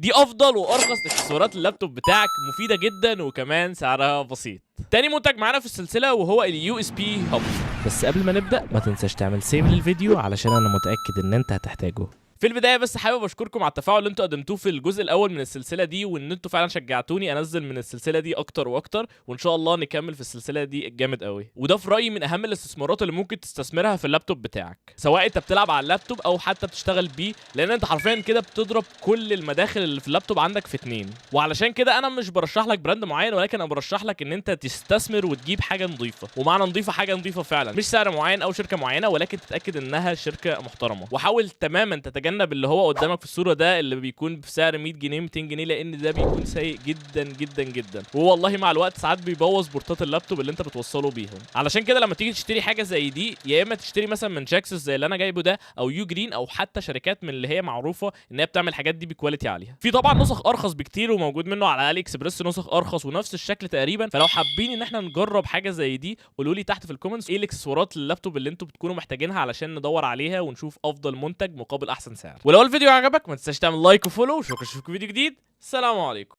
دي افضل وارخص اكسسوارات اللابتوب بتاعك، مفيدة جدا وكمان سعرها بسيط. تاني منتج معانا في السلسلة وهو ال USB hub. بس قبل ما نبدا، ما تنساش تعمل save للفيديو علشان انا متاكد ان انت هتحتاجه. في البداية بس حابب اشكركم على التفاعل اللي انتوا قدمتوه في الجزء الاول من السلسلة دي، وان انتوا فعلا شجعتوني انزل من السلسلة دي اكتر واكتر، وان شاء الله نكمل في السلسلة دي الجامد قوي. وده في رايي من اهم الاستثمارات اللي ممكن تستثمرها في اللابتوب بتاعك، سواء انت بتلعب على اللابتوب او حتى بتشتغل بيه، لان انت حرفيا كده بتضرب كل المداخل اللي في اللابتوب عندك في اتنين. وعلشان كده انا مش برشح لك brand معين، ولكن انا برشح لك ان انت تستثمر وتجيب حاجة نظيفه، ومعنى نظيفة حاجة نظيفة فعلا، مش سعر معين او شركة معينه، ولكن تتاكد انها شركة محترمه. وحاول تماما تتجنب اللي هو قدامك في الصورة ده، اللي بيكون بسعر 100 جنيه، 200 جنيه، لان ده بيكون سيء جدا جدا جدا، ووالله مع الوقت ساعات بيبوظ بورتات اللابتوب اللي انت بتوصله بيهم. علشان كده لما تيجي تشتري حاجة زي دي، يا اما تشتري مثلا من جاكسس زي اللي انا جايبه ده، او Ugreen، او حتى شركات من اللي هي معروفة ان هي بتعمل الحاجات دي ب quality عاليه. في طبعا نسخ ارخص بكتير، وموجود منه على AliExpress نسخ ارخص ونفس الشكل تقريبا. فلو حابين ان احنا نجرب حاجة زي دي، قولوا لي تحت في ال comments ايه الاكسسوارات لللابتوب اللي انتوا بتكونوا محتاجينها، علشان ندور عليها ونشوف افضل منتج مقابل احسن سعر. ولو الفيديو عجبك، ما تنساش تعمل like و follow، وشكرا، اشوفكم في فيديو جديد. السلام عليكم.